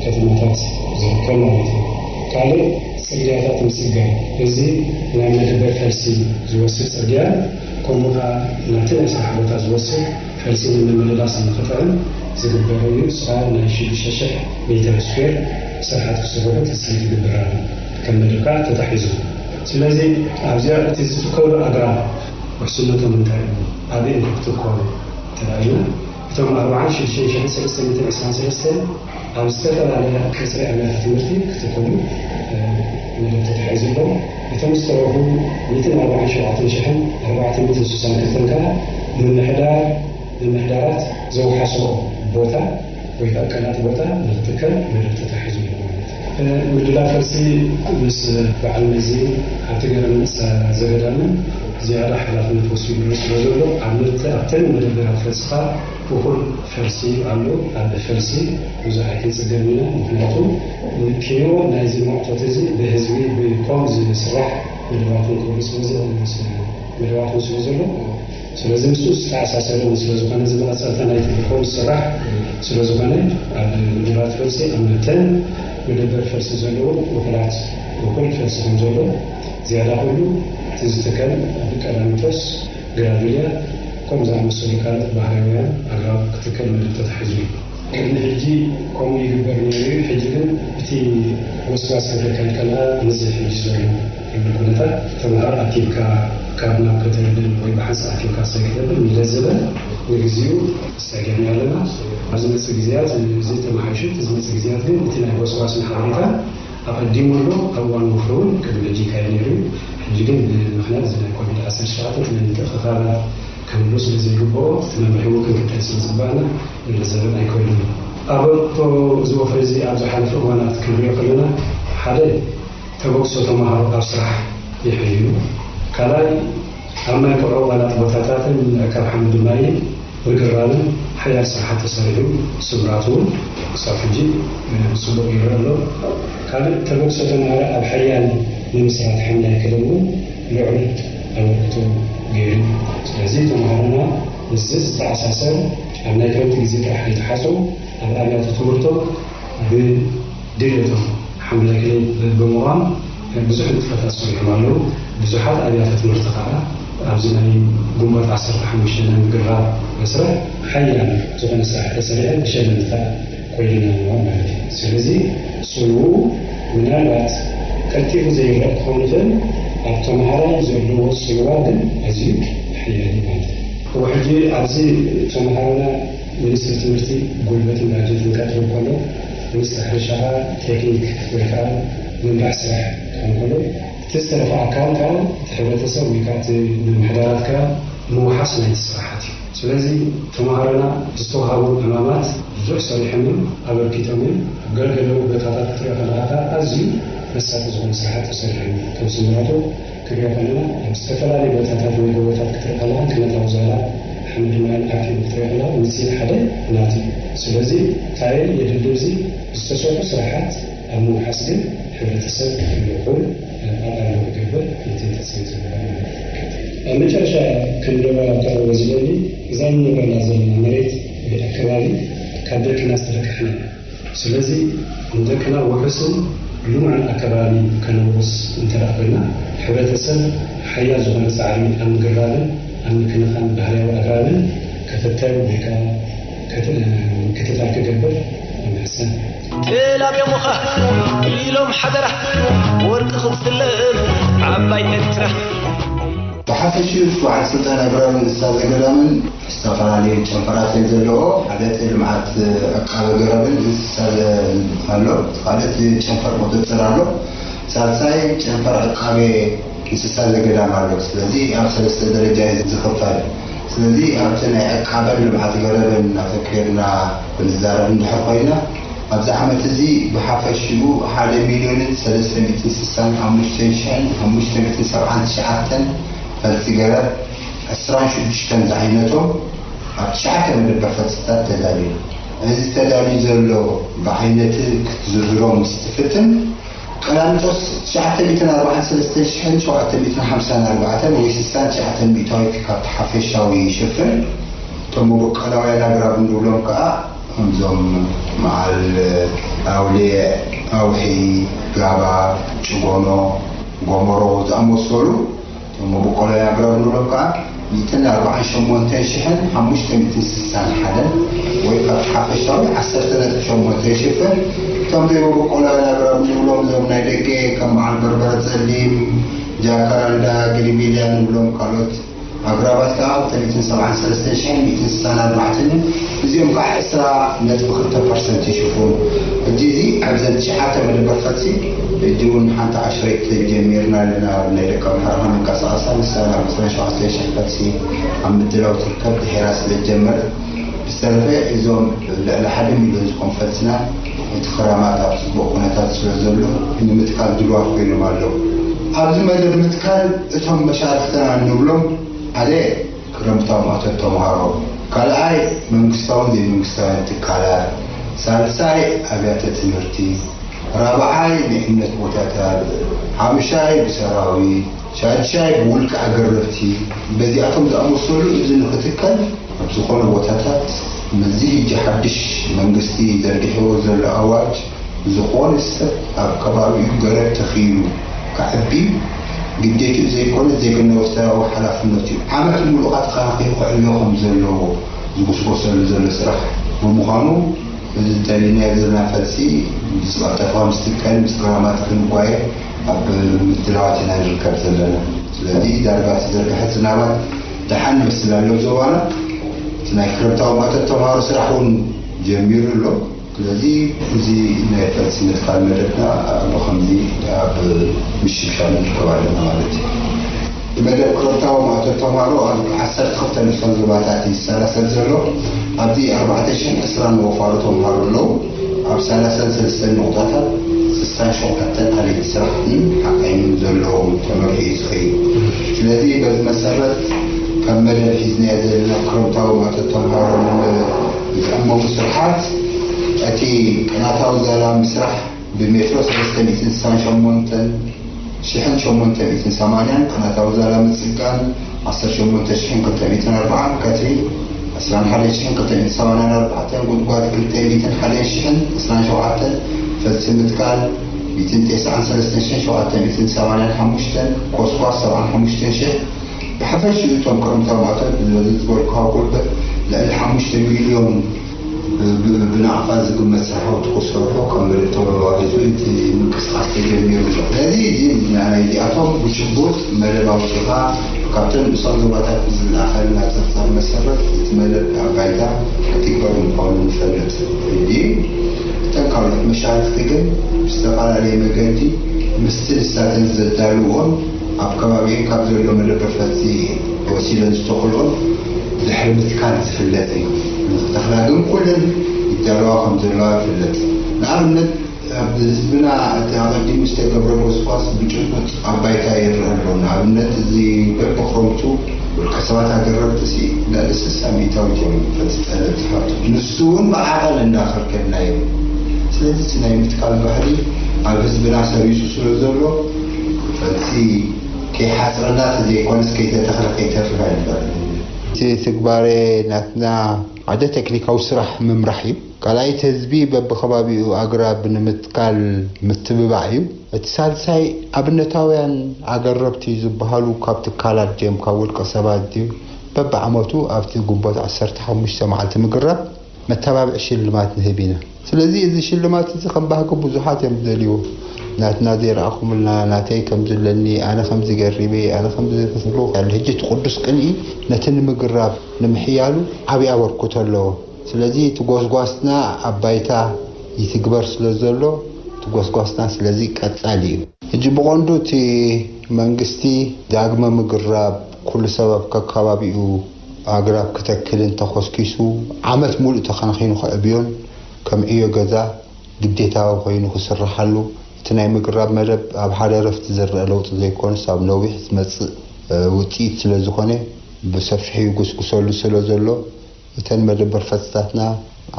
ከተማታት ዝርከብ ማለት እዩ። ካልእ ጽርግያታት ምስጋር። እዚ ናይ መደበር ፈልሲ ዝወስድ ጽርግያ፣ ከምኡ ከኣ ናብቲ ናይ ስራሕ ቦታ ዝወስድ ፈልሲ ንምምልላስ ንኽጥዕም ዝግበር እዩ። ስራሕ ናይ ሽዱሽተ ሽሕ ሜትር ስኩዌር ስራሓት ክስርሑ ትጽቢት ይግበር ኣሎ። ከም መደብ ከኣ ተታሒዙ። ስለዚ ኣብዚኣ እቲ ዝትከሉ ኣግራብ ውሕስነቶም እንታይ እዩ? ኣበይ እዮም ክትከሉ ተባሂልና? እቶም ኣርባዓን ሽዱሽተ ሽሕን ሰለስተ ሚእትን ዕስራን ሰለስተን ኣብ ዝተፈላለያ ቀጽሪ ኣብያተ ትምህርቲ ክትከሉ፣ እ፣ መደብ ተታሒዙ ኣሎ። እቶም ዝተረፉ ሚእትን ኣርባዓን ሸውዓተን ሽሕን ኣርባዕተ ሚእትን ስሳን ክልተን ከኣ ምምሕዳር፣ ምምሕዳራት ዘውሓስኦ ቦታ ወይ ከኣ ቀላጥ ቦታ ንክትከል መደብ ተታሒዙ ኣሎ ማለት እዩ። እ፣ ምድላው ፈልሲ ምስ በዓል መዚ ኣብቲ ገረ ምንሳ ዘገዳምን ዝያዳ ሓላፍነት ወሲዱ ስለ ዘሎ፣ ኣብ ምርት-፣ ኣብተን መደበራት ፈልሲ ከኣ እኹል ፈልሲ ኣሎ። ኣብ ፈልሲ ብዙሕ ኣይክንጽገም ኢና። ምኽንያቱ ኪኖ ናይዚ ማእቶት እዚ ብህዝቢ ብኮም ዝስራሕ መደባት እውን ክህሉ ስለ ዝ-፣ መደባት እውን ስለ ዘሎ፣ ስለዚ ምስኡ ዝተኣሳሰረ እውን ስለ ዝኾነ፣ እዚ መቐጸልታ ናይቲ ብኮም ዝስራሕ ስለ ዝኾነ፣ ኣብ መደባት ፈልሲ ኣብ መተን መደበር ፈልሲ ዘለዉ እኹላት፣ እኹል ፈልሲ ከም ዘሎ፣ ዝያዳ ኩሉ እቲ ዝትከል ብቀላሚቶስ፣ ግራቪልያ፣ ከም ዝኣመሰሉ ካልኦት ባህርያውያን ኣግራብ ክትከል መደብ ተታሒዙ እዩ። ቅድሚ ሕጂ ከምኡ ይግበር ነይሩ እዩ። ሕጂ ግን እቲ ወስዋስ ክተካይድ ከለኻ፣ ነዚ ሕጂ ዘሎ ኩሉ ኩነታት፣ ተምሃሮ ኣኪብካ ካብ ናብ ከተርድን ወይ ብሓንሳእ ኣኪብካ ሰይ ክትብል ንለዘበ ንግዚኡ ሰጊርና ኣለና። ኣብ ዝመጽእ ግዜያት እዚ ተመሓይሹ፣ እቲ ዝመጽእ ግዜያት ግን እቲ ናይ ወስዋስን ሓበሬታን ኣቐዲሙ ኣሎ። ኣብ እዋን ወፍሪ እውን ቅድሚ ሕጂ ይካየድ ነይሩ እዩ። ሕጂ ግን ብምኽንያት እዚ ናይ ኮቪድ ዓሰርተ ትሽዓተ እቲ ናይ ምትእኽኻባት ክህሉ ስለ ዘይግብኦ፣ እቲ መምርሒ እውን ክንክተል ስለ ዝግባኣና፣ ንለዘበን ኣይኮይኑን። ኣበርክቶ እዚ ወፍሪ እዚ ኣብ ዝሓለፈ እዋናት ክንሪኦ ከለና፣ ሓደ፣ ተበግሶ ተምሃሮ ኣብ ስራሕ ይሕይሉ። ካልኣይ፣ ኣብ ናይ ቆልዑ ቀላጥ ቦታታትን ምዕቃብ ሓመድ ማይን ርግራብን ሓያል ስራሓት ተሰሪሑ፣ ስምራት እውን ክሳብ ሕጂ፣ እ፣ ብጽቡቕ ይረአ ኣሎ። ካልእ፣ ተበግሶ ተምሃሮ ኣብ ሓያል ንምስራት ሓምላይ ክለብ እውን ልዑል ኣበርክቶ ገይሩ። ስለዚ ተምሃሮና ምስዚ ዝተኣሳሰር፣ ኣብ ናይ ክረምቲ ግዜ ጥራሕ ኣይተሓጽሩ፣ ኣብ ኣብያተ ትምህርቶም ብድሌቶም ሓምላይ ክለብ ብምዃን ብዙሕ ንጥፈታት ሰሪሖም ኣለዉ። ብዙሓት ኣብያተ ትምህርቲ ከዓ ኣብዚ ናይ ግንቦት ዓሰርተ ሓሙሽተ ናይ ምግራብ መስርሕ ሓያል ዝኾነ ስራሕ ተሰሪዐን ተሸለምቲ ከዓ ኮይነን ኣለዋ ማለት እዩ። ስለዚ ጽልውኡ ምናልባት ቀልጢፉ ዘይረአ ክኸውን ይኽእል፣ ኣብ ተምሃራይ ዘለዎ ጽልዋ ግን ኣዝዩ ሓያል እዩ ማለት እዩ። እሞ ሕጂ ኣብዚ ተምሃሮና ሚኒስትሪ ትምህርቲ ጉልበትን ባጀትን ከጥርብ ከሎ፣ ሚኒስትሪ ሕርሻ ኸኣ ቴክኒክ ወይ ከዓ ምምራሕ ስራሕ ክኸውን ከሎ፣ እቲ ዝተረፈ ኣካል ከዓ እቲ ሕብረተሰብ ወይ ከዓ እቲ ምምሕዳራት ከዓ ምውሓስ ናይቲ ስራሓት እዩ። ስለዚ ተምሃሮና ዝተዋሃቦም ዕማማት ብዙሕ ሰሪሖም እዮም፣ ኣበርኪቶም እዮም። ኣብ ገለገለ ቦታታት ክትሪኦ ከለኻ ከዓ ኣዝዩ መሳጢ ዝኾነ ስራሓት ተሰሪሖም እዮም። ከም ስምረቱ ክሪኦ ከለና ኣብ ዝተፈላለዩ ቦታታት ወይ ጎቦታት ክትርኢ ከለኻ ክነታዊ ዛላ ሓመድ ማይን ዓርኪ ክትርኢ ከለኻ ውፅኢት ሓደ ናቱ እዩ። ስለዚ እንታይ የድሊ? እዚ ዝተሰርሑ ስራሓት ኣብ ምውሓስ ግን ሕብረተሰብ ልዑል ኣቓልቦ ክገብር እቲ ተስፋ ዝግበረና። ኣብ መጨረሻ ክንደዋወል ከለዎ ዝደሊ እዛ እንነብረላ ዘለና መሬት ወይ ኣከባቢ ካብ ደቅና ዝተለቀሕና ስለዚ ንደቅና ውሑስን ልሙዕን ኣከባቢ ከነውርስ እንተደኣ ኮይና፣ ሕብረተሰብ ሓያል ዝኾነ ጻዕሪ ኣብ ምግራብን ኣብ ምክንኻን ባህርያዊ ኣግራብን ክትተል ወይ ከኣ ክትትል ክገብር ይምሕሰን። ተላብዮምኻ ኢሎም ሓደራ ወርቂ ክትስለም ዓባይ ኤርትራ። ብሓፈሽኡ በዓል ስልጣን ኣግራብን እንስሳ ዘገዳምን ዝተፈላለዩ ጨንፈራት እየን ዘለዎ። ሓደ እቲ ልምዓት ዕቃበ ገረብን እንስሳ ኣሎ፣ ካልእ እቲ ጨንፈር ቁፅፅር ኣሎ፣ ሳልሳይ ጨንፈር ዕቃበ እንስሳ ዘገዳም ኣሎ። ስለዚ ኣብ ሰለስተ ደረጃ እዩ ዝኽፈል። ስለዚ ኣብቲ ናይ ዕቃበን ልምዓት ገረብን ኣተኲርና ክንዛረብ እንድሕር ኮይና ኣብዚ ዓመት እዚ ብሓፈሽኡ ሓደ ሚልዮንን ሰለስተ ሚእትን ስሳን ሓሙሽተን ሽሕን ሓሙሽተ ሚእትን ሰብዓን ትሽዓተን ፈልሲ ገረብ ዕስራን ሽዱሽተን ዝዓይነቶም ኣብ ትሽዓተ መደበር ፈልስታት ተዳልዩ። እዚ ተዳልዩ ዘሎ ብዓይነቲ ክትዝርዝሮ ምስ ትፍትን ቀላሚጦስ ትሽዓተ ሚእትን ኣርባዓን ሰለስተን ሽሕን ሸውዓተ ሚእትን ሓምሳን ኣርባዕተን ወይ ስሳን ትሽዓተን ሚእታዊት ካብቲ ሓፈሻዊ ይሽፍን። እቶም መበቆላውያን ኣግራብ እንብሎም ከኣ ከምዞም መዓል፣ ኣውሊዕ፣ ኣውሒ፣ ጋባ፣ ጭጎኖ፣ ጎመሮ ዝኣመሰሉ እቶም መበቆላውያን ኣግራብ እንብሎም ከኣ ሚእትን ኣርባዓን ሸሞንተን ሽሕን ሓሙሽተ ሚእትን ስሳን ሓደን ወይ ካብቲ ሓፈሻዊ ዓሰርተ ነጥቢ ሸሞንተ ይሽፍን። እቶም ዘይመበቆላውያን ኣግራብ እንብሎም እዞም ናይ ደገ ከም በዓል በርበረ ጸሊም፣ ጃካራንዳ፣ ግሪሚልያ ንብሎም ካልኦት ኣግራባት ከኣ ክልተ ሚእትን ሰብዓን ሰለስተን ሽሕን ሚእትን ስሳን ኣርባዕተን እዮም። እዚኦም ከኣ ዕስራ ነጥቢ ክልተ ፐርሰንት ይሽፍኑ። ሕጂ እዚ ኣብዘን ትሽዓተ መደበር ፈልሲ ሕጂ እውን ሓንቲ ኣሽረይት ጀሚርና ኣለና። ኣብ ናይ ደቂ ኣምሓራ ክንንቀሳቐሳ ንሳ ናብ ዕስራን ሸውዓተን ሽሕ ፈልሲ ኣብ ምድላው ትርከብ ድሒራ ስለ ዝጀመረት። ብዝተረፈ እዞም ልዕሊ ሓደ ሚልዮን ዝኾኑ ፈልስና እቲ ክራማት ኣብ ፅቡቕ ኩነታት ስለ ዘሎ ንምትካል ድሉዋት ኮይኖም ኣለዉ። ኣብዚ መደብ ምትካል እቶም መሻርክትና እንብሎም ሓደ ክረምታዊ ማእቶት ተምሃሮ፣ ካልኣይ መንግስታውን ዘይመንግስታውያን ትካላት፣ ሳልሳይ ኣብያተ ትምህርቲ፣ ራብዓይ ናይ እምነት ቦታታት፣ ሓሙሻይ ብሰራዊት፣ ሻድሻይ ብውልቂ ኣገረብቲ፣ በዚኣቶም ዝኣመሰሉ እዚ ንክትከል ኣብ ዝኾነ ቦታታት ምስዚ ሕጂ ሓድሽ መንግስቲ ዘርጊሕዎ ዘሎ ኣዋጅ ዝኾነ ሰብ ኣብ ከባቢኡ ገረብ ተኺሉ ከዕቢ ግዴትኡ ዘይኮነ ዜግነታዊ ሓላፍነቱ እዩ። ዓመት ሙሉእ ተኸናኺኑ ከዕብዮ ከም ዘለዎ ዝጉስጎሰሉ ዘሎ ስራሕ ብምዃኑ እዚ ተሊናዮ ዘለና ፈልሲ ምስ ቀልጠፋ ምስ ትከል ምስ ክራማት ክንጓየ ኣብ ምድላዋት ኢና ንርከብ ዘለና። ስለዚ ዳርጋ ተዘርግሐ ዝናባት ደሓን ይመስል ኣሎ ዞባና። እቲ ናይ ክረምታዊ ማእቶት ተምሃሮ ስራሕ እውን ጀሚሩ ኣሎ። ስለዚ እዚ ናይ ፈልሲ ምትካል መደብና ብኸምዚ ኣብ ምሽብሻብ ንርከብ ኣለና ማለት እዩ። እቲ መደብ ክረምታዊ ማእቶት ተምሃሮ ኣብ ዓሰርተ ክልተ ንኡሳን ዞባታት እዩ ዝሰላሰል ዘሎ። ኣብዚ ኣርባዕተ ሽሕን ዕስራን ወፋሮ ተምሃሮ ኣለዉ። ኣብ ሰላሳን ሰለስተን ንቑጣታት ስሳን ሸውዓተን ኣለይቲ ስራሕን ሓካይምን ዘለዎም ተመሪሑ እዩ ዝኸይድ። ስለዚ በዚ መሰረት ከም መደብ ሒዝናዮ ዘለና ክረምታዊ ማእቶት ተምሃሮ ዝዕመሙ ስርሓት እቲ ቅናታዊ ዛላ ምስራሕ ብሜትሮ ሰለስተ ሚእትን ስሳን ሸሞንተን ሽሕን ሸሞንተ ሚእትን ሰማንያን ቅናታዊ ዛላ ምጽጋን ዓሰርተ ሸሞንተ ሽሕን ክልተ ሚእትን ኣርባዓን ቀትሪ ዕስራን ሓደን ሽሕን ክልተ ሚእትን ሰማንያን ኣርባዕተን ጉድጓድ ክልተ ሚእትን ሓደን ሽሕን ዕስራን ሸውዓተን ፈልሲ ምትካል ሚእትን ተስዓን ሰለስተን ሽሕን ሸውዓተ ሚእትን ሰማንያን ሓሙሽተን ኮስኳስ ሰብዓን ሓሙሽተን ሽሕ ብሓፈሽኡ እቶም ክረምታዊ ማእቶት ዝበዝሕ ዝበልኩኻ ቁልዕ ልዕሊ ሓሙሽተ ሚልዮን ብናቕፋ ዝግመት ስራሕቲ ክሰርሑ ከም መደብ ተዋሂዙ እቲ ምንቅስቓስ ተጀሚሩ ኣሎ። ስለዚ እዚ ናይዚኣቶም ብጭቡጥ መደብ ኣውፂእኻ ካብተን ንኡሳን ዞባታት ብዝለኣኸልና ፀብፃብ መሰረት እቲ መደብ ኣብ ባይታ ክትግበር ምዃኑ ንፈልጥ። ሕጂ እተን ካልኦት መሻርክቲ ግን ብዝተፈላለየ መገዲ ምስቲ ንሳተን ዘዳልዎን ኣብ ከባቢኤን ካብ ዘሎ መደበር ፈልሲ ወሲደን ዝተኽልኦን ድሕሪ ምትካል ዝፍለጥ እዩ። ንክተኽላ ግን ኩለን ይዳለዋ ከም ዘለዋ ይፍለጥ። ንኣብነት ኣብ ህዝብና እቲ ኣቐዲሙ ዝተገብረ ጎስጓስ ብጭቡጥ ኣብ ባይታ ይረአ ኣሎ። ንኣብነት እዚ በብክረምቱ ውልቀ ሰባት ኣገረብቲ ሲ ልዕሊ ስሳ ሚእታዊት እዮም ፈልሲ ጠለብ ዝሓቱ። ንሱ እውን ብዓቐን እንዳኸልከልና እዮም። ስለዚ እቲ ናይ ምትካል ባህሊ ኣብ ህዝብና ሰሪጹ ስለ ዘሎ ፈልሲ ከይሓጽረና ተዘይኮነስ ከይተተኽለ ከይተርፍ ኣይንፈቅድን። እቲ ትግባሬ ናትና ሓደ ቴክኒካዊ ስራሕ ምምራሕ እዩ። ካልኣይቲ ህዝቢ በብኸባቢኡ ኣግራብ ንምትካል ምትብባዕ እዩ። እቲ ሳልሳይ ኣብነታውያን ኣገረብቲ ዝበሃሉ ካብ ትካላት ድዮም ካብ ውልቀ ሰባት ድዩ በብዓመቱ ኣብቲ ግንቦት ዓሰርተ ሓሙሽተ መዓልቲ ምግራብ መተባብዒ ሽልማት ንህብ ኢና። ስለዚ እዚ ሽልማት እዚ ከም ባህጊ ብዙሓት እዮም ዝደልይዎ። ናትና ዘይረኣኹምልና፣ ናተይ ከምዚ ኣለኒ፣ ኣነ ከምዚ ገሪበ፣ ኣነ ከምዚ ክስሉ ያለ። ሕጂ እቲ ቅዱስ ቅንኢ ነቲ ንምግራብ ንምሕያሉ ዓብዪ ኣበርክቶ ኣለዎ። ስለዚ እቲ ጎስጓስና ኣብ ባይታ ይትግበር ስለ ዘሎ እቲ ጎስጓስና ስለዚ ቀጻሊ እዩ። ሕጂ ብቐንዱ እቲ መንግስቲ ዳግመ ምግራብ ኩሉ ሰብ ኣብ ከከባቢኡ ኣግራብ ክተክልን ተኾስኪሱ ዓመት ሙሉእ ተኸናኺኑ ከዕብዮን ከም ዕዮ ገዛ ግዴታዊ ኮይኑ ክስርሓሉ እቲ ናይ ምግራብ መደብ ኣብ ሓደ ዕረፍቲ ዝረአ ለውጢ ዘይኮነስ ኣብ ነዊሕ ዝመጽእ ውጽኢት ስለ ዝኾነ ብሰፊሑ ይጉስጉሰሉ ስለ ዘሎ እተን መደበር ፈልስታትና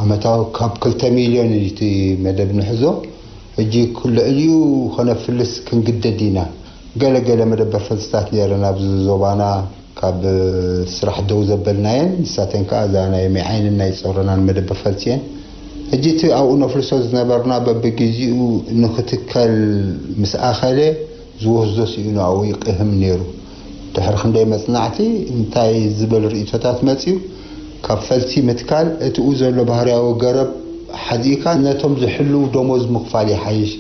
ዓመታዊ ካብ ክልተ ሚልዮን እዩ እቲ መደብ ንሕዞ። ሕጂ ልዕሊኡ ከነፍልስ ክንግደድ ኢና። ገለ ገለ መደበር ፈልስታት ነይረን ኣብዚ ዞባና ካብ ስራሕ ደው ዘበልናየን፣ ንሳተን ከኣ እዛ ናይ ሜዓይንን ናይ ጾረናን መደበር ፈልሲ እየን። ሕጂ እቲ ኣብኡ ነፍልሶ ዝነበርና በብግዜኡ ንክትከል ምስ ኣኸለ ዝወስዶ ስኢኑ ኣብኡ ይቅህም ነይሩ። ድሕሪ ክንደይ መጽናዕቲ እንታይ ዝብል ርእይቶታት መጺኡ? ካብ ፈልሲ ምትካል እቲኡ ዘሎ ባህርያዊ ገረብ ሓዚእካ ነቶም ዝሕልው ደሞዝ ምኽፋል ይሓይሽ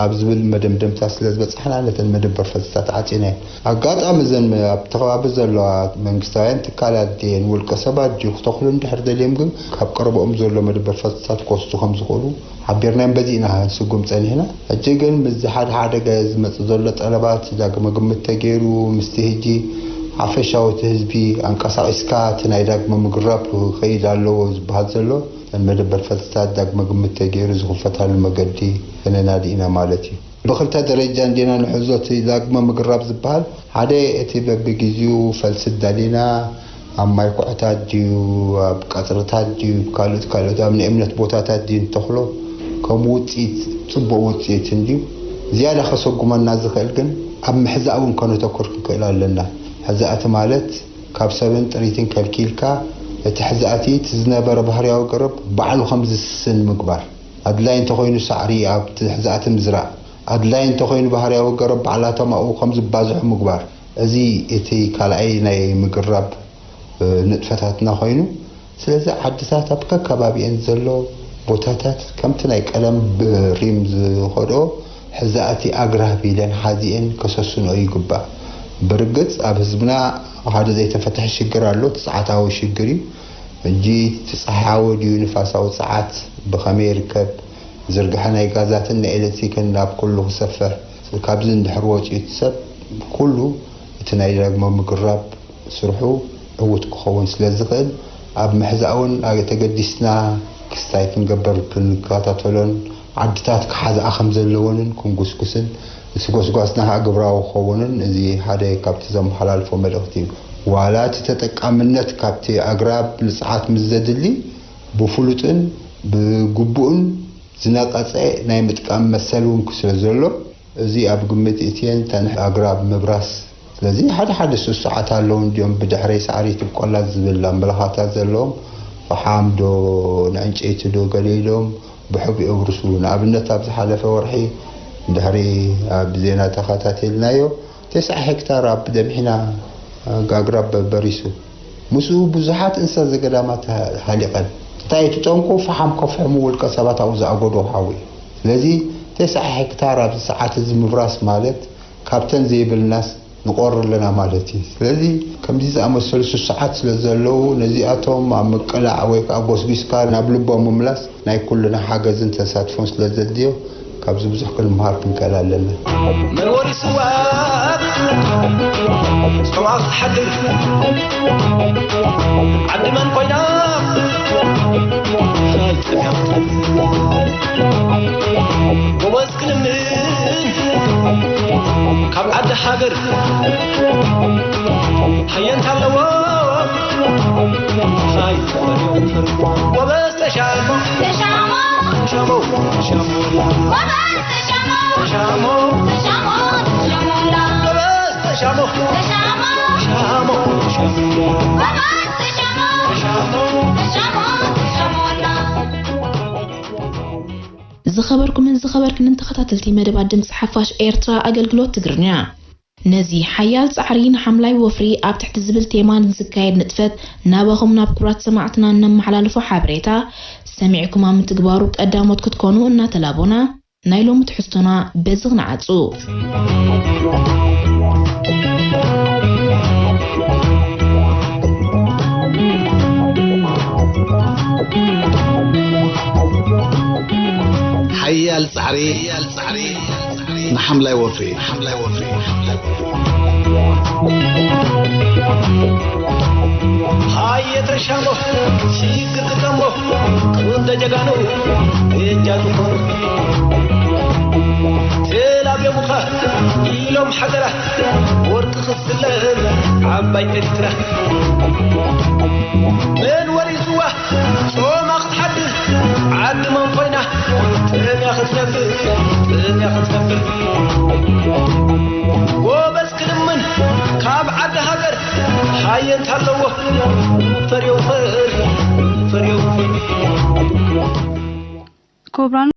ኣብ ዝብል መደምደምታ ስለ ዝበጻሕና ነተን መደበር ፈልስታት ዓጺናየን። ኣጋጣሚ እዘን ኣብቲ ከባቢ ዘለዋ መንግስታውያን ትካላት ድየን ውልቀ ሰባት ድዩ ክተኽሉ እንድሕር ደልዮም ግን ካብ ቀረበኦም ዘሎ መደበር ፈልስታት ክወስዱ ከም ዝኽእሉ ሓቢርናዮም በዚ ኢና ክንስጉም ጸኒሕና። ሕጂ ግን ምስዚ ሓደ ሓደ ገ ዝመጽእ ዘሎ ጠለባት ዳግመ ግምት ተገይሩ ምስቲ ሕጂ ሓፈሻዊ እቲ ህዝቢ ኣንቀሳቒስካ እቲ ናይ ዳግመ ምግራብ ክኸይድ ኣለዎ ዝበሃል ዘሎ እተን መደበር ፈልስታት ዳግመ ግምት ተገይሩ ዝኽፈታሉ መገዲ ከነናዲ ኢና ማለት እዩ። ብኽልተ ደረጃ እንዲና ንሕዞ እቲ ዳግመ ምግራብ ዝበሃል ሓደ እቲ በብግዜኡ ፈልሲ ኣዳሊና ኣብ ማይ ኩዕታት ድዩ ኣብ ቀጽርታት ድዩ ካልኦት ካልኦት ኣብ ናይ እምነት ቦታታት ድዩ ንተኽሎ ከም ውጽኢት ጽቡቕ ውጽኢት እንድዩ ዝያዳ ከሰጉመና ዝኽእል ግን ኣብ ምሕዛእ እውን ከነተኩር ክንክእል ኣለና። ሕዛእቲ ማለት ካብ ሰብን ጥሪትን ከልኪልካ እቲ ሕዛእቲ እቲ ዝነበረ ባህርያዊ ገረብ ባዕሉ ከም ዝስስን ምግባር። ኣድላይ እንተኾይኑ ሳዕሪ ኣብቲ ሕዛእቲ ምዝራእ። ኣድላይ እንተኾይኑ ባህርያዊ ገረብ ባዕላቶም ኣብኡ ከም ዝባዝሑ ምግባር። እዚ እቲ ካልኣይ ናይ ምግራብ ንጥፈታትና ኮይኑ ስለዚ ዓድታት ኣብ ከከባቢኤን ዘሎ ቦታታት ከምቲ ናይ ቀደም ብሪም ዝኸድኦ ሕዛእቲ ኣግራብ ኢለን ሓዚኤን ከሰስንኦ ይግባእ። ብርግጽ ኣብ ህዝብና ሓደ ዘይተፈትሐ ሽግር ኣሎ፣ እቲ ጸዓታዊ ሽግር እዩ። ሕጂ እቲ ጸሓያዊ ድዩ ንፋሳዊ ጸዓት ብኸመይ ይርከብ? ዝርግሐ ናይ ጋዛትን ናይ ኤሌክትሪክን ናብ ኩሉ ክሰፍሕ ካብዚ እንድሕር ወፂኡ እቲ ሰብ ኩሉ እቲ ናይ ዳግመ ምግራብ ስርሑ ዕውት ክኸውን ስለ ዝኽእል ኣብ ምሕዛእ እውን ተገዲስና ክስታይ ክንገብር ክንከታተሎን ዓድታት ክሓዝኣ ከም ዘለወንን ክንጉስጉስን እቲ ጎስጓስና ከዓ ግብራዊ ክኸውንን እዚ ሓደ ካብቲ ዘመሓላልፎ መልእኽቲ እዩ። ዋላ እቲ ተጠቃምነት ካብቲ ኣግራብ ንፅዓት ምስ ዘድሊ ብፍሉጥን ብግቡእን ዝነቐጸ ናይ ምጥቃም መሰል እውን ስለ ዘሎ፣ እዚ ኣብ ግምት እትየን ተን ኣግራብ ምብራስ። ስለዚ ሓደ ሓደ ስሱዓት ኣለዉ እንድዮም ብድሕረይ ሳዕሪ ትብቆላ ዝብል ኣመለኻታ ዘለዎም ፈሓም ዶ ንዕንጨይቲ ዶ ገለ ኢሎም ብሑብ የብርሱ። ንኣብነት ኣብ ዝሓለፈ ወርሒ ድሕሪ ኣብ ዜና ተኸታቲልናዮ ተስዓ ሄክታር ኣብ ደምሒና ኣግራብ በሪሱ። ምስኡ ብዙሓት እንስሳ ዘገዳማት ሃሊቐን። እንታይ እቲ ጠንቁ? ፈሓም ከፍሕሙ ውልቀ ሰባት ኣብኡ ዝኣገዶ ሓዊ እዩ። ስለዚ ተስዓ ሄክታር ኣብዚ ሰዓት እዚ ምብራስ ማለት ካብተን ዘይብልናስ ንቆሪ ኣለና ማለት እዩ። ስለዚ ከምዚ ዝኣመሰሉ ስሱዓት ስለ ዘለዉ ነዚኣቶም ኣብ ምቅላዕ ወይ ከዓ ጎስጒስካ ናብ ልቦም ምምላስ ናይ ኩልና ሓገዝን ተሳትፎን ስለ ዘድልዮ ካብዚ ብዙሕ ክንምሃር ክንክእል ኣለና። መንበሪ ስዋ ጸማቕ ትሓድር ዓዲ መን ኮይና? ጎበዝ ክልምን ካብ ዓዲ ሃገር ሃየንታ ኣለዎ። ሃይ ጎበዝ ተሻሞ ተሻሞ ተሻሞ ተሻሞ ጎበዝ ተሻሞ ተሻሞ ተሻሞ ተሻሞ ጎበዝ ተሻሞ ተሻሞ ተሻሞ ተሻሞ ጎበዝ ተሻሞ ተሻሞ ተሻሞ ተሻሞ ዝኸበርኩምን ዝኸበርክንን ተኸታተልቲ መደባት ድምፂ ሓፋሽ ኤርትራ ኣገልግሎት ትግርኛ፣ ነዚ ሓያል ጻዕሪ ንሓምላይ ወፍሪ ኣብ ትሕቲ ዝብል ቴማ ንዝካየድ ንጥፈት ናባኹም ናብ ክቡራት ሰማዕትና እነመሓላልፎ ሓበሬታ፣ ሰሚዕኩም ኣብ ምትግባሩ ቀዳሞት ክትኮኑ እናተላቦና፣ ናይ ሎሚ ትሕዝቶና በዚ ክንዓጹ። ሓያል ጻዕሪ ንሓምላይ ወፍሪ። ሃየ ተሻሞ ሽግር ግጠሞ፣ ክንደ ጀጋኑ እጃ ዝኾኑ። ተላብዮምኻ ኢሎም ሓገራ፣ ወርቂ ክትስለም ዓባይ ኤርትራ። መን ወሪስዋ ጾማ ክትሓድር፣ ዓዲ መን ኮይና ጥምያ ክትነብር፣ ጥምያ ክትነብር። ጎበዝ ክልምን ካብ ዓዲ ሃገር፣ ሃየንታ ኣለዎ ፈርዮ ፈር፣ ፈርዮ ፈር። ክቡራን